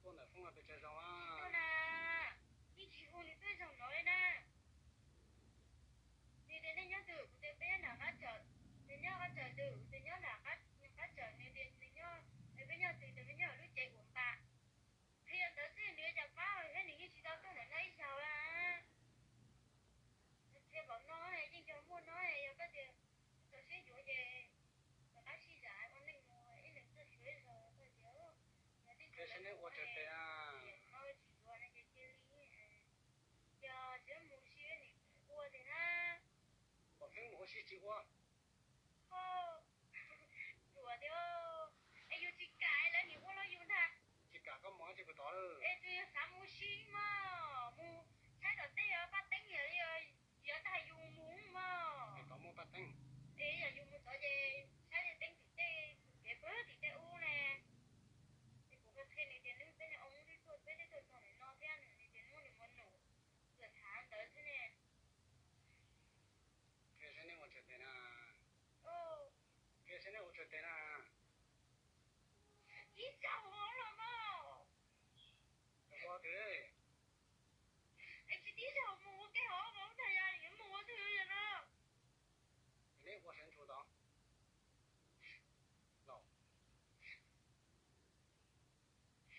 Tuaj ntawm Foob no pes tsawg zaus na? Tuaj na, yeej tsis hu nws tuaj zaum no li na. Nws tias nej nyob twg, kuv tias peb nyob nram qab tsawm, nws nyob qab tsawm twg, kuv tias nyob nram qab tsawm, nws tias nws nyob, peb nyob twg, tias peb nyob lub tsev uas npam. Qhia ntawd xwb nws yuav cas pab thiab, nws yeej tsis tau tuaj ntawm no ib zaug na. Qhia kom no, yeej yog muaj no, yog koj tias txaus siab yuav ces rov qab sib zam ua neej mus ib leeg tuaj xyuas ib zaug koj tias. Qhia saib neb ua tsaug tes na. No tsis yuav no ces cia li, yog tsis mus ua si nim ua tes na. Pom feeb mus ua si tsis ua. Ruam tiag, es yus tsis kam lawv nim ua los yus ntag. Tsis kam koj mus tsis pub tod lawm. Es tsuas yog xav mus ua si mog, mus saib tom tej paj teeb, yog tag yus mus mog. Tod muaj paj teeb. Es yog yus mus tod ces saib tej teeb tim tej, kev pw tim tej ub ne. Es kuv qhia nws tias nws peb niag oo twb tuaj, peb twb tuaj txog ntawm no thiab, nws tias nws muaj nws mus num, tsuas tham ntawd xwb ne. Qhia saib neb ua tsaug tes na. Qhia saib neb ua tsaug tes na. Ib zaug los mas. Ua twg? Es tsis tib zaug mus ua ke hov mas ntag, yog yuav mus ua twg yog no. Neb ua sawv ntsug tod. No.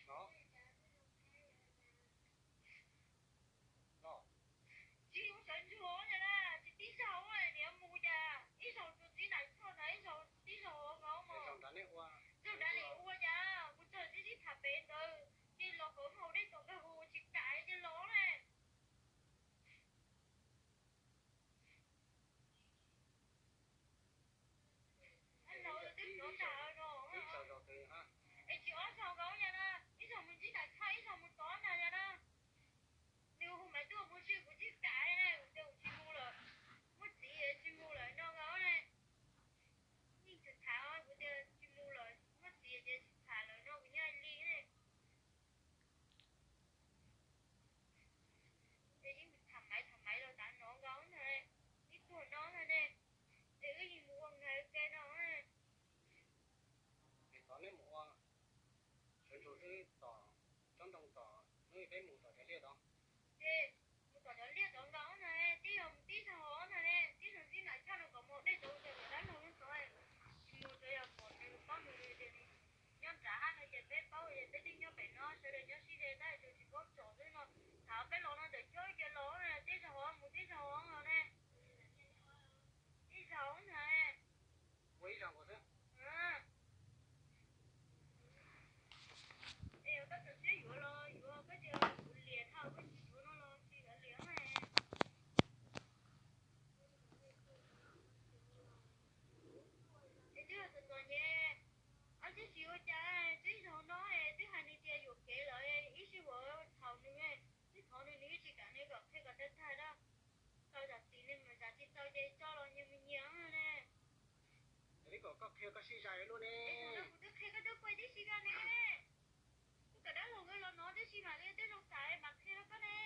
No. No. Tsis ua sawv ntsug na, tsis tib zaug niam mus cas ib zaug tsuas txib nram choj ntag, ib zaug tib zaug nkaus mus. Zaug nrad ua cas kuv txawm tib tib tham pem ntawd ces los kom mus haus dej tom nkag hu tsis kam ces los ne. Laus twb plov tas no. Es tsis ob zaug nkaus na, ib zaug mus ntsib nram choj, ib zaug mus tod ntag na. Nws hu Maiv Tuaj mus tsis, kuv tsis kam na, kuv tias kuv tsis mus lawm, muaj txiv tsis mus lawm no nkaus na. Yeej tsis tham, kuv tias tsis mus lawm, muaj txiv ces tsis tham lawm no, kuv nyob li ne. Ces yeej tham Maiv tham Maiv los tav no nkaus ntag, ib tuag no ntag ne. Es wb yeej mus ua nws ke no. Es tod neb mus ua sawv ntsug xwb tom tsob ntoo tom hnub peb mus tom cov liaj tod. Ces mus tom cov liaj tod nkaus ntag, tib zaug mus tib zaug ntag ne, tib zaug ntsib nram choj no kom mus dej tod, cov dab laug tod tsis mus, tsuas yog pom nws paub nws tias nws nyob nrad hab no ces peb paub ces peb twb nyob pem no, sawv daws nyob sib ze tab sis tsis paub tsom xwb no. Thaum peb los no tawm chob ces los na, tib zaug mus tib zaug los ne. Ib zaug ntag. Ua ib zaug nkaus xwb. Es yog koj txawm siab yuav los yuav, koj tias kuv liam no, koj tsis yuav no los tsis yuav liam ne. Es twb yog txom txom nyem, ob txhiab tsis ua cas, twb zaug no es twb hais nws tias yuam kev lawm, ib sij huam txhaum nws, twb thov nws nws yeej tsis kam, nws kom qhia kom tag tag na. Tau zam txim ne, mas zam tsis tau ces tso los nyias mus nyias ne. Twb kom koj qhia koj sib zais luaj ne. Kuv twb qhia koj twb pais tib si no ne. Kuv kom dab laug nkawd los no tib si mas twb zoo xav mas qhia rau koj ne.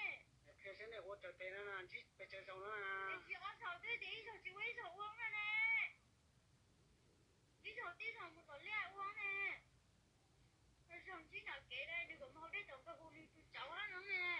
Qhia saib nej ua raws tes no na, ntsib pes tsawg zaus no na. Tsis ob zaug twb tias ib zaug tsis ua ib zaug ua no ne. Ib zaug tib zaug mus tom liaj ua ne. Zaug ntsib nram kev ne, nws kom mus haus dej tom nkawd hu nws tus tsauv no ne.